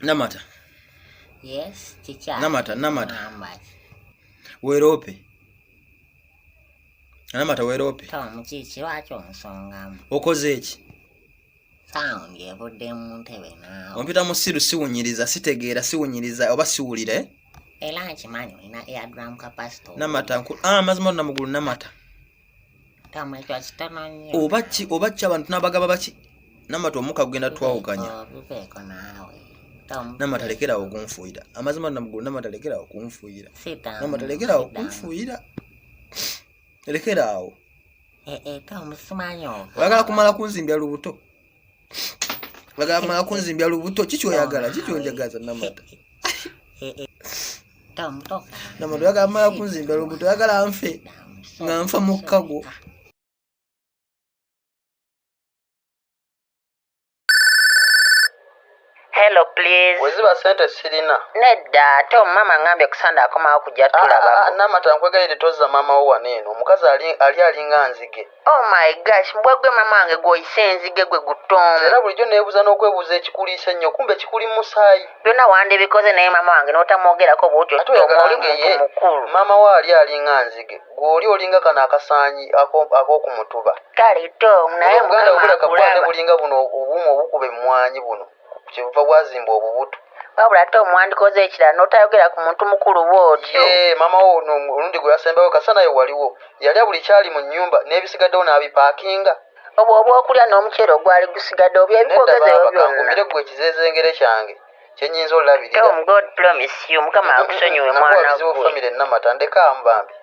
Namata. Yes, kikya. Namata, Namata. Weeroope. Namata weeroope. Tom, kiki lwaki onsongamu? Okoze eki? Sound evudde mu ntebe naawe. Ompita musiru siwunyiriza, sitegeera, siwunyiriza oba siwulira eh? Era nkimanyi olina eardrum capacity. Namata nku ah mazima namugulu Namata. Tom, ekyo kitono nnyo. Oba ki oba ki abantu n'abagaba baki? Namata omukka gugenda twawukanya. Biveeko naawe. Namata lekerawo okunfuuyira. Amazima namugulu Namata lekerawo okunfuuyira. Namata lekerawo okunfuuyira. Lekeraawo. Eh, eh, Tom, simanyi Oyagala kumala kunzimbya lubuto. Oyagala kumala kunzimbya lubuto. Kiki oyagala? Kiki onjagaza Namata? Eh, Tom, toka. Namata oyagala kumala kunzimbya lubuto. Oyagala nfe nga nfa mu kkago. Hello please. Weziba sente sirina. Nedda, Tom mama ngambye kusanda akomawo kujja tulabako. Ah, Namata nkwegayirire tozza maama wo wano eno. Omukazi ali ali alinga nzige. Oh my gosh, mbwa gwe mama wange gw'oyise enzige gwe gutomu. Era bulijjo neebuuza n'okwebuuza ekikuliisa ennyo kumbe kikuli mu musaayi. Byonna wandibikoze naye mama wange n'otamwogerako bw'otyo Ate Tom oyagala oli ngeye. muntu mukulu. Maama wo ali alinga nzige. Gwe oli olinga kano akasaanyi ak'okumutuba. Kale Tom naye Obuganda Mukama bubula kabwate akulaba. bulinga buno obuuma obukuba emmwanyi buno. Kyebuva bwazimba obubuto. Wabula Tom wandikoze ekirala n'otayogera ku muntu mukulu bw'otyo. Ye maama wo ono omulundi gwe yasembayo kasa naye waliwo. Yalya buli kyali mu nnyumba n'ebisigaddewo n'abipaakinga. Obwo obwokulya n'omuceere ogwali gusigadde obyo Nedda ebikwogeza ebyo baaba byonna. kangumire ggwe ekizeezengere kyange kye nnyinza olabirira. Tom God promise you Mukama akusonyiwe Nakuwa mwana bizibu gwe. famire Namata ndekaamu bambi.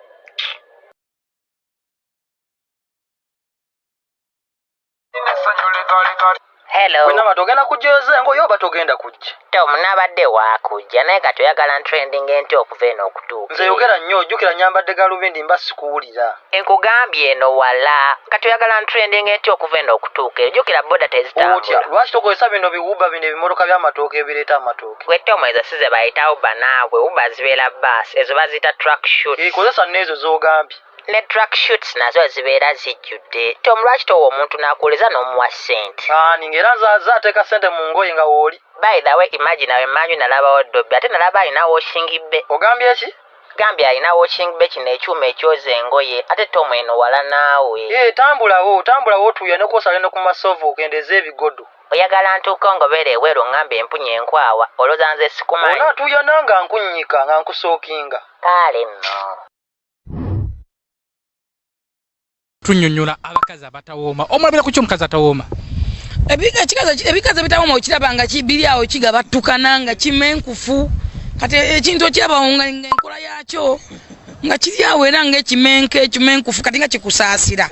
Hello. Gwe Namata ogenda kujja engoye oba togenda kujja? Tom nabadde waakujja naye kati oyagala ntrending enti okuva eno okutuuka. Nze yogera nnyo ojjukira nyambadde galubindi mba sikuwulira. Nkugambye eno wala kati oyagala ntrending enti okuva eno okutuuka eyo jjukira boda Otya tezitambula. lwaki tokozesa bino biwuba bino ebimotoka by'amatooke ebireeta amatooke? Gwe Tom ezo si ze bayita Uber naawe Uber zibeera bus ezo baziyita truck shoots. Eh, kozesa n'ezo z'ogambye. Ne truck shoots nazo zibeera zijjudde. Tom lwaki towa omuntu n'akuwuleza n'omuwa ssente? Ani ng'era nze ateeka ssente mu ngoye nga wooli. By the way imagine awo emmanju nalabawo Dobby ate nalaba alina washing bay. Ogambye ki? Gambye alina washing bay kino ekyuma ekyoza engoye ate Tom eno wala naawe. Eh, tambulawo tambulawo otuuya ne kwosale ne ku masovu okendeeze ebigodo. Oyagala ntuuke ongobere ebweru ŋŋambe empunya enkwawa olowooza nze sikumanyi. Onaatuuyana nga nkunnyika nga nkusookinga. Kale nno. Tunnyonnyola abakazi abatawooma. Omulabira ku ki omukazi atawooma? Ebikazi ebitawooma okiraba nga biri awo kigabattukana nga kimenkufu. Kati ekintu okiraba nga enkola yaakyo nga kiri awo era ng'ekimenke ekimenkufu kati nga kikusaasira.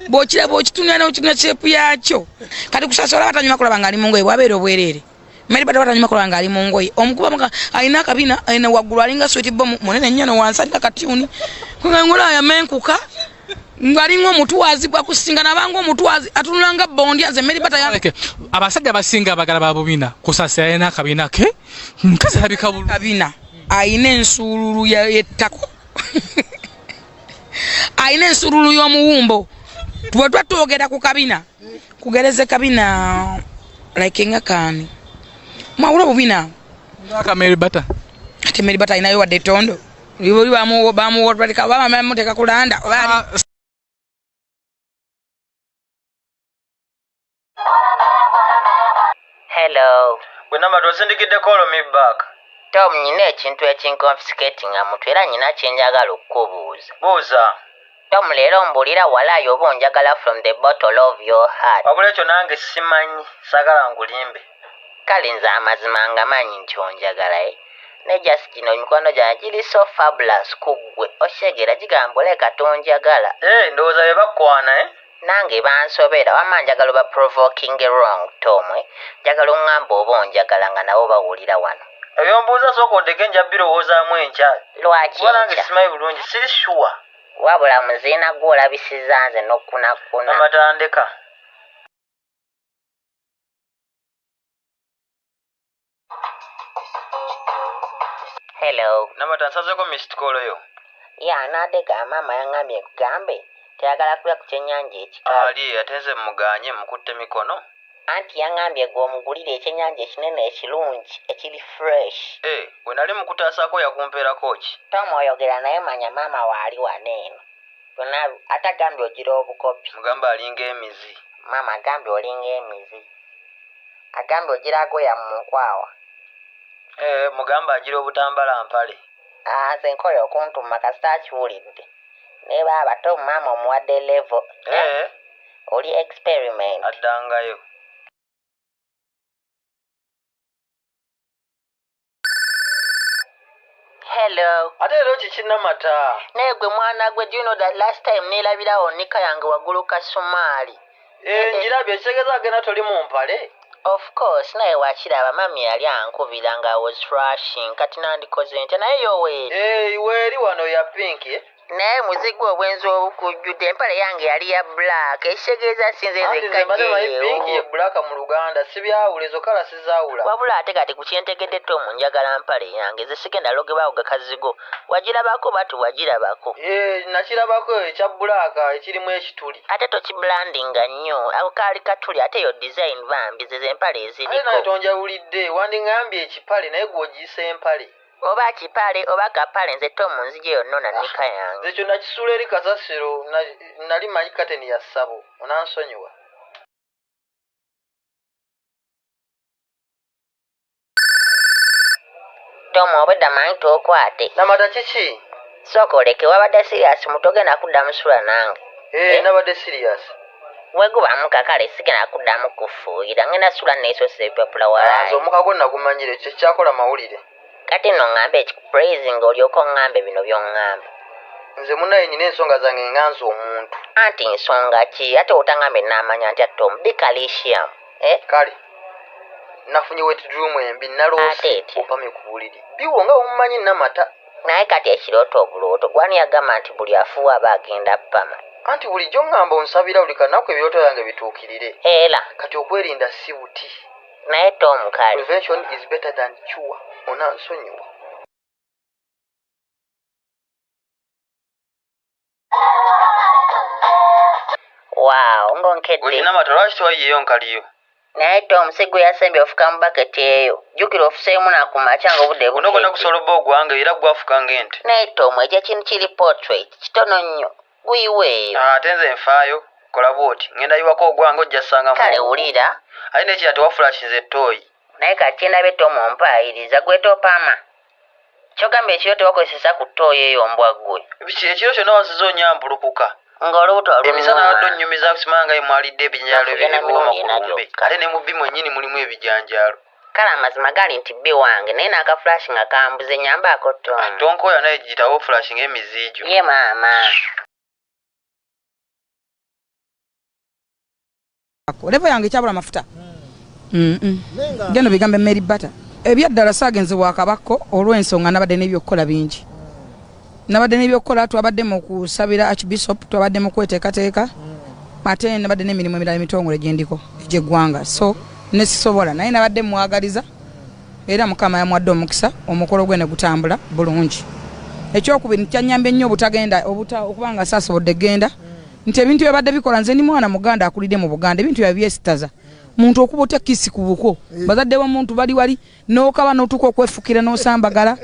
Bw'okiraba okitunula n'okitunula sheepu yaakyo. Kati kusaasira olaba tanyuma kulaba ng'ali mu ngoye bw'abeera obwereere. Mary Bata tanyuma kulaba ng'ali mu ngoye. Omukuba muka alina akabina alina waggulu alinga sweet bomb munene nnyo no wansi alina katyuni. Nga ngola yamenkuka. Ng'alinga omutwazi bwakusinga nabanga omutwazi atunula nga bondi nze Mary Bata ya Abasajja abasinga abagala ba bubina kusaasira alina akabina ke mukazi alabika bulungi. Kabina alina ensuululu y'ettako. Alina ensuululu y'omuwumbo. Bwe tuba twogera ku kabina kugereza kabina like nga kaani. Mwawula obubina. Ng'aka Mary Bata. Ate Mary Bata alinayo wadde ettondo. Oli bamuteeka kulanda oba ali Hello. Gwe Namata osindikidde call me back. Tom nnyina ekintu ekinconfiscatinga mutwe era nnyina kye njagala okukubuuza. Buuza. Tom leero mbuulira walaayi oba onjagala from the bottle of your heart. Wabula ekyo nange simanyi saagala nkulimbe. Kale nze amazima nga manyi nti onjagala eh. Ne just gino emikwano gyange giri so fabulous ku ggwe okyegera gigamba oleka tonjagala. Eh, ndowooza be bakkwana eh? Nange bansobera wamma njagala oba provoking wrong Tom eh. Njagala oŋŋambe oba onjagala nga nabo bawulira wano. Ebyombuuza sooka ondeke nja birowoozaamu enkya. Lwaki Kuba nange enkya? simanyi bulungi siri sure. Wabula muziina gwe olabisizza nze n'okkunakkuna. Namata ndeka. Hello. Namata nsazeeko missed call yo. Ya naadega maama yaŋŋambye nkugambe teyagala kulya ku kyennyanja ekikalu. Ali ate nze mmugaanye mukutte mikono. Anti yaŋŋambye gwe omugulire ekyennyanja ekinene ekirungi ekiri fresh. Eh, bwe nali mukutaasako yakumpeerako ki? Tom oyogera naye manya maama waali wano eno. Byonna ate agambye ogira obukopi. Mugambe alinga emizi. Maama agambye olinga emizi. Agambye ogira agoya mu nkwawa. Eh, mugambe agira obutambala mpale. Ah, nze nkoye okuntuma kasita akiwulidde. Naye baaba Tom maama omuwadde level. Eh, Oli experiment. Addangayo. Hello. Ate leero kiki Namata? Naye gwe mwana gwe, do you know that last time neerabirawo nika yange waggulu kasumaali. Eh, ngirabye ekitegeeza agenda toli mu mpale. Of course, naye wakiraba mami yali ankubira nga I was rushing kati nandikoze ntya naye yo weeri. Eh, weeri wano ya pink. Eh? Naye muzigo obwenzi obukujjudde empale yange yali ya black ekitegeeza sinze Anti nze mbadde manyi pink ye nzekka black mu Luganda sibyawula ezo kala sizaawula. Wabula ate kati ku kyentegedde Tom njagala mpale yange nze sigenda logebaawo gakazigo wagirabako batu wagirabako. Eh, nakirabako ekya black ekirimu ekituli. Ate tokibrandinga nnyo ako kaali katuli ate yo design bambi ze z'empale Ate eziriko. naye tonjawulidde wandingambye ekipale naye gwe ogiyise empale. Oba kipale oba kapale nze Tom nzije yonna na nika yange. Nze kyo nakisuula eri kasasiro nali manyi kateni ya ssabo onansonyiwa. Tom obwedda manyi tokwate. Namata kiki? Sooka oleke wabadde serious mutogenda kuddamu sula nange. Eh, nabadde serious. Wegubamu kakale sigenda kuddamu kufuuyira ngenda sula neesosa ebipapula Nze walaayi. omuka gwo nagumanyire kye kyakola mawulire. Kati nno ŋŋambe ekikupraising olyoke oŋŋambe bino by'oŋŋamba. Nze munnaye nina ensonga zange nga nze omuntu. Anti nsonga ki ate otaŋŋambe naamanya ntya Tom be calcium. Eh? Kale nafunye wet dream embi naloose Ate etya? opamye ku buliri. Biwo nga omumanyi Namata. Naye kati ekirooto obulooto gwani yagamba nti buli afuuwa aba agenda ppama. Anti bulijjo ŋŋamba onsabira buli kanaku ebirooto byange bituukirire. Era Kati okwerinda si buti. naye Tom kale. Prevention is better than cure. Onansonyiwa. Waaw ng'onkedde. Namata lwaki tewayiyeeyo nkaliyo? Naye Tom si gwe yasembye ofuka mu baketi eyo. Jjukira ofuseemu na ku makya ng'obudde Guno gwonna bukedde. gusoloba ogwange era gwafuka ng'ente. Naye Tom ekyo ekintu kiri portrait kitono nnyo. Guyiwa eyo. Ate nze nfaayo kola bw'oti ŋŋenda yiwako ogwange ojja ssangamu. Kale wulira. Ate n'ekira tewafulashinze ettooyi. Naye kati kyendabye Tom ompaayiriza gwe topama. Ky'ogamba ekiro tewakozesa ku ttooyi eyo mbwa ggwe. Biki ekiro kyonna wasize onyampulukuka. Ng'olubuto Emisana oluluma. abadde onnyumiza simanya nga mwalidde ebijanjaalo Nafuye na ebiwooma mirundi ku ena lumbe. gyokka. Ate ne mu bbi mwennyini mulimu ebijanjaalo. Kale amazima gali nti bbi wange naye n'akafulashi nga kambuze nyambaako Tom. Tonkooya naye giyitawo ofulashinga emizi gyo. Ye maama. Levo yange ekyabula amafuta. Geno bigambe Mary Butter. Ebyaddala saagenze wakabako olw'ensonga nabadde n'ebyokukola bingi. Nabadde n'ebyokukola twabadde mu kusabira Archbishop, twabadde mu kweteekateeka. Ate nabadde n'emirimu emirala emitongole gye ndiko egy'eggwanga. So ne sisobola naye nabadde mwagaliza era Mukama yamuwadde omukisa omukolo gwe ne gutambula bulungi. Ekyokubiri kyannyambye nnyo obutagenda okuba nga saasobodde genda. Nti ebintu byabadde bikola nze ndi mwana Muganda akulidde mu Buganda ebintu bya byesitaza. Muntu okuba otya kisi ku buko. Bazadde b'omuntu bali wali n'okaba n'otuuka okwefukira n'osambagala.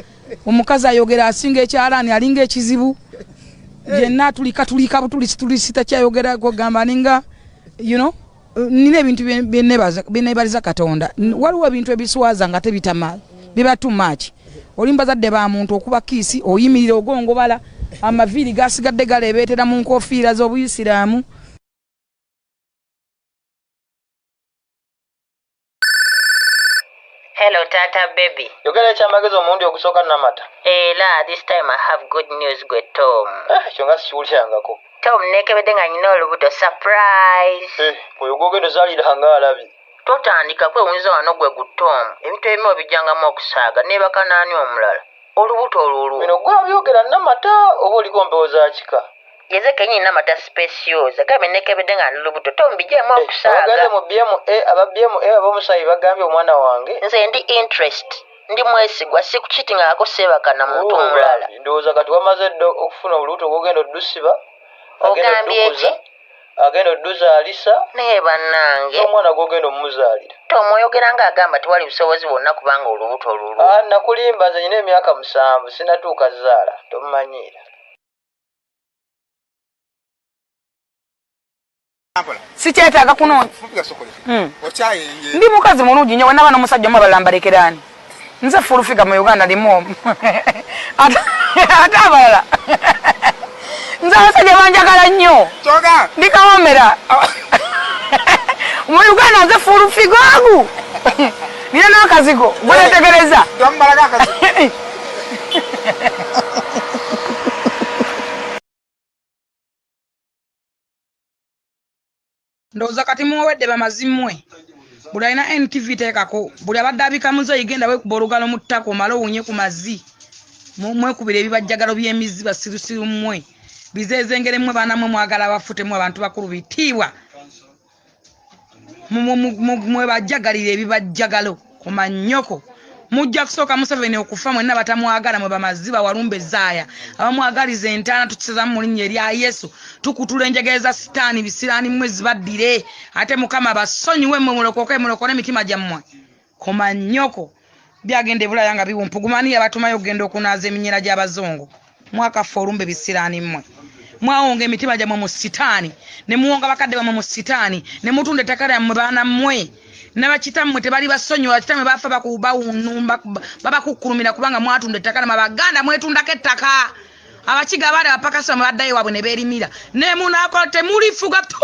Omukazi ayogera asinga ekyalaani alinga ekizibu. Yenna atulika tulika butulisi tulisi takyayogera kugamba alinga you know nina ebintu bye neebaliza Katonda. Waliwo ebintu ebiswaza nga tebitama biba too much. Oli mbazadde ba muntu okuba kiisi oyimirira ogongobala amaviiri gasigadde galeebeetera mu nkofiira z'obuyisiraamu. Hello tata baby. Yogera ekyamagezi omulundi ogusooka Namata. Era this time I have good news gwe Tom. Eh, ekyo nga sikiwulirangako. Tom neekebedde nga nina olubuto surprise. Eh, oyo gw'ogenda ozaalira nga alabye. Totandika kwewunza wano gwe gu Tom. Ebintu ebimu obijjangamu okusaaga neebaka n'ani omulala. Olubuto olulwo. Bino gwe abyogera Namata oba oliko mpewo za kika? Yeze kennyini Namata specials. Agambye neekebedde nga ndi lubuto. Tom bijjeemu Abagenze okusaaga. mu BMA aba BMA ab'omusaayi bagambye omwana wange. Nze ndi interest. Ndi mwesigwa sikukitingako seebaka na muntu Oh, mulala. bambi, ndowooza kati wamaze dda okufuna olubuto gw'ogenda oddusiba. Agenda Ogambye oddukuza. ki? Agenda odduzaalisa. Naye bannange. N'omwana gw'ogenda omuzaalira. Tom oyogera ng'agamba tewali busobozi bwonna kubanga olubuto lulwo. Ah, nakulimba nze nyina emyaka 7 sinatuuka zaala tomumanyiira. Sikyetaaga kunoonya. Ndi mukazi mulungi nnyo wenaba n'omusajja omu abalala mbalekeraani. Nze full figure mu Uganda limu omu. Ate abalala. Nze abasajja banjagala nnyo. Ndi kawomera. Mu Uganda nze full figure agu. Nina n'akazigo gwe netegereza. Ndowooza kati muwedde bamazimwe. Buli alina NTV teekako, buli abadde abika muzeeyi genda weekuba olugalo mu ttaka omale owunye ku mazzi. Mwekubira ebibajjagalo by'emizzi basirusiru mmwe. Bizeezengere mmwe baana mmwe mwagala abafu temwe abantu bakulu bitiibwa. Mwebajjagalira ebibajjagalo ku mannyoko. Mujja kusooka Museveni okufa mwenna batamwagala mwe bamazzi bawalumbe zaaya. Abamwagaliza entaana tukisazamu mu linnya erya Yesu. Tukutula enjegere za sitaani bisiraani mmwe zibaddire. Ate Mukama basonyiwe mmwe mulokoke mulokole emitima gyammwe. Ku mannyoko. Byagenda e Bulaaya nga biwumpuguma ani yabatumayo okugenda okunaaza eminyira gy'abazungu. Mwakaffe olumbe bisiraani mmwe. Mwawonga emitima gyammwe mu sitaani ne muwonga bakadde bammwe mu sitaani ne mutunda ettaka lyammwe baana mmwe. N'abakitammwe tebali basonyiwa, bakitammwe bafa babakukkulumira kubanga mwatunda ettaka lyammwe. Abaganda mwetundako ettaka. Abakiga abaali abapakasi bamwe baddayo waabwe ne beerimira. Ne munaako temulifuga tu.